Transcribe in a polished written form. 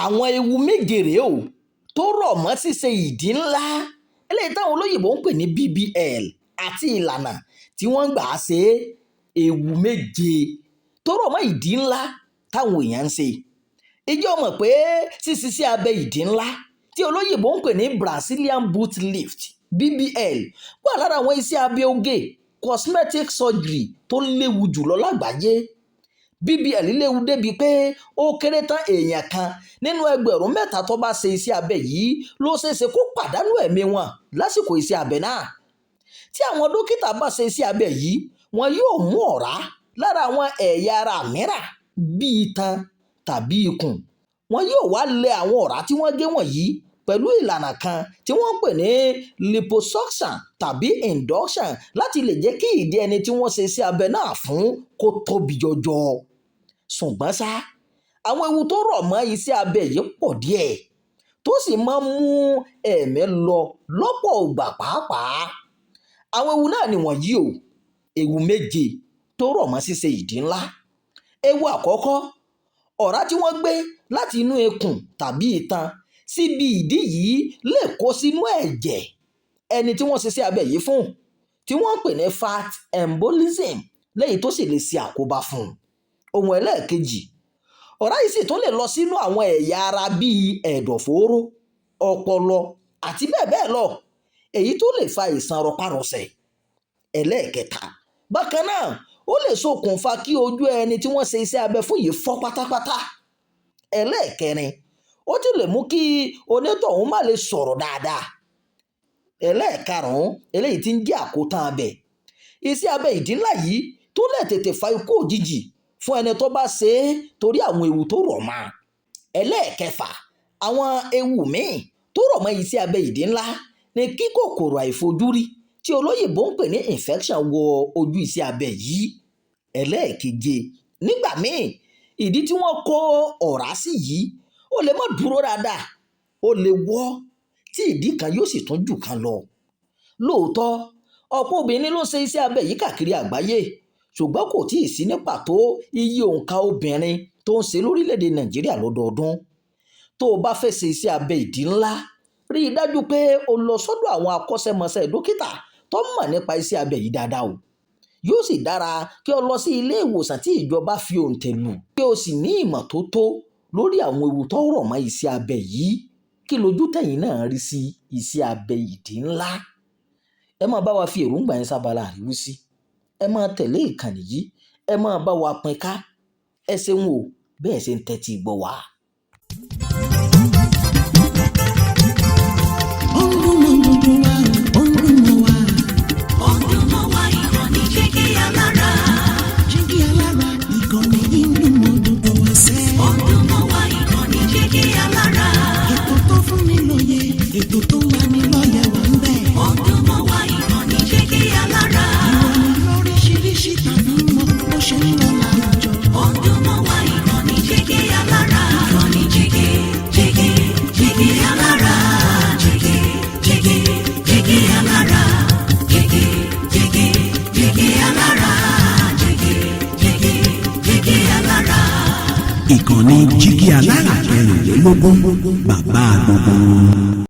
Àwọn ewu méje rèé o tó rọ̀ mọ́ ṣíṣe ìdí ńlá eléyìí táwọn olóyìnbó ń pè ní BBL àti ìlànà tí wọ́n ń gbà á ṣe é. Ewu méje tó rọ̀ mọ́ ìdí ńlá táwọn èèyàn ń ṣe. Ìjọ mọ̀ pé ṣíṣiṣẹ́ abẹ ìdí ńlá tí olóyìnbó ń pè ní Brazilian Butt Lift, BBL, wà lára àwọn iṣẹ́ abẹ oge, cosmetic surgery, tó léwu jùlọ lágbàáyé. BBL léwu débi pé ó kéré tán, èèyàn kan nínú 3,000 tó bá ṣe iṣẹ́ abẹ yìí ló ṣeéṣe kó pàdánù ẹ̀mí wọn lásìkò iṣẹ́ abẹ náà. Tí àwọn dókítà bá ṣe iṣẹ́ abẹ yìí, wọn yóò mú ọ̀rá lára àwọn ẹ̀yà ara mìíràn bíi itan tàbí ikùn. Wọn yóò wá lẹ àwọn ọ̀rá tí wọ́n gé wọ̀nyí pẹ̀lú ìlànà kan tí wọ́n ń pè ní liposuction tàbí induction láti lè jẹ́ kí ìdí ẹni tí wọ́n ṣe iṣẹ́ abẹ náà fún kó tóbi jọjọ. Ṣùgbọ́n ṣá, àwọn ewu tó rọ̀ mọ́ iṣẹ́ abẹ yìí pọ̀ díẹ̀, tó sì máa ń mú ẹ̀mí lọ lọ́pọ̀ ìgbà pàápàá. Àwọn ewu náà nìwọ̀nyí o. Ewu méje tó rọ̀ mọ́ ṣíṣe ìdí ńlá. Ewu àkọ́kọ́: ọ̀rá tí wọ́n gbé láti inú ikùn tàbí itan síbi ìdí yìí lè kó sínú ẹ̀jẹ̀ ẹni tí wọ́n ṣiṣẹ́ abẹ yìí fún, tí wọ́n ń pè ní fat embolism, lẹ́yìn tó sì lè ṣe àkóbá fún un. Ohun ẹlẹ́ẹ̀kejì, ọ̀rá yìí sì tún lè lọ sínú àwọn ẹ̀yà ara bíi ẹ̀dọ̀fóró, ọpọlọ àti bẹ́ẹ̀ bẹ́ẹ̀ lọ, èyí tó lè fa àìsàn rọpárọsẹ̀. Ẹlẹ́ẹ̀kẹta, bákan náà, ó lè ṣokùnfà kí ojú ẹni tí wọ́n ṣe iṣẹ́ abẹ fún yìí fọ́ pátápátá. Ẹlẹ́ẹ̀kẹrin, ó ti lè mú kí onítọ̀hún má lè sọ̀rọ̀ dáadáa. Ẹlẹ́ẹ̀karùn-ún, eléyìí tí ń jẹ́ àkótán abẹ, iṣẹ́ abẹ ìdí ńlá yìí tó lè tètè fa ikú òjijì fún ẹni tó bá ṣe é torí àwọn ewu tó rọ̀ mọ́. Ẹlẹ́ẹ̀kẹfà, àwọn ewu míì tó rọ̀ mọ́ iṣẹ́ abẹ ìdí ńlá ni kí kòkòrò àìfojúrí tí olóyìnbó ń pè ní infection wọ ojú iṣẹ́ abẹ yìí. Ẹlẹ́ẹ̀keje, nígbà míì, ìdí tí wọ́n kó ọ̀rá sí yìí ó lè má dúró dáadáa, ó lè wọ́, tí ìdí kan yóò sì tún jù kan lọ. Lóòótọ́, ọ̀pọ̀ obìnrin ló ń ṣe iṣẹ́ abẹ yìí káàkiri àgbáyé, ṣùgbọ́n kò tíì sí ní pàtó iye òǹkà obìnrin tó ń ṣe lórílẹ̀‐èdè Nàìjíríà lọ́dọọdún. Tó o bá fẹ́ ṣe iṣẹ́ abẹ ìdí ńlá, rí i dájú pé o lọ sọ́dọ̀ àwọn akọ́ṣẹ́mọṣẹ́ dókítà tó mọ̀ nípa iṣẹ́ abẹ yìí dáadáa o. Yóò sì dára kí o lọ sí ilé ìwòsàn tí ìjọba fi òǹtẹ̀ lù, kí o sì ní ìmọ̀ tó tó lórí àwọn ewu tó rọ̀ mọ́ iṣẹ́ abẹ yìí. Kí lójú tẹ̀yìn náà rí sí iṣẹ́ abẹ ìdí ńlá? Ẹ máa bá wa fi èròǹgbà yín sábàlá àríwísí. Ẹ máa tẹ̀lé ìkànnì yìí, ẹ máa bá wa pín ká. Ẹ ṣeun o bẹ́ẹ̀ ṣe ń tẹ́tí gbọ́ wa. Ó ń dún mọ́ gbogbo wa o, ó ń dún mọ́ wa. Ó ń dún mọ́ wa, ìkànnì Jígí Alára. Jígí Alára, ìkànnì yìí ń dún mọ́ gbogbo wa sẹ́. Ó ń dún mọ́ wa, ìkànnì Jígí Alára. Ètò tó fún ni lóye, ètò tó ń lani lọ́yẹ̀ wà ń bẹ̀. Ó ń dún mọ́ wa, ìkànnì Jígí Alára. Ìròyìn lóríṣiríṣi tàbí mọ́ bó ṣe ń lọ láwùjọ. Ó ń dún mọ́ wa, ìkànnì Jígí Alára. Ìkànnì Jígí, Jígí, Jígí Alára. Jígí, Jígí, Jígí Alára. Jígí, Jígí, Jígí Alára. Jígí, Jígí, Jígí Alára. Ìkànnì Jígí Alára 24, bàbá gbogbo wọn.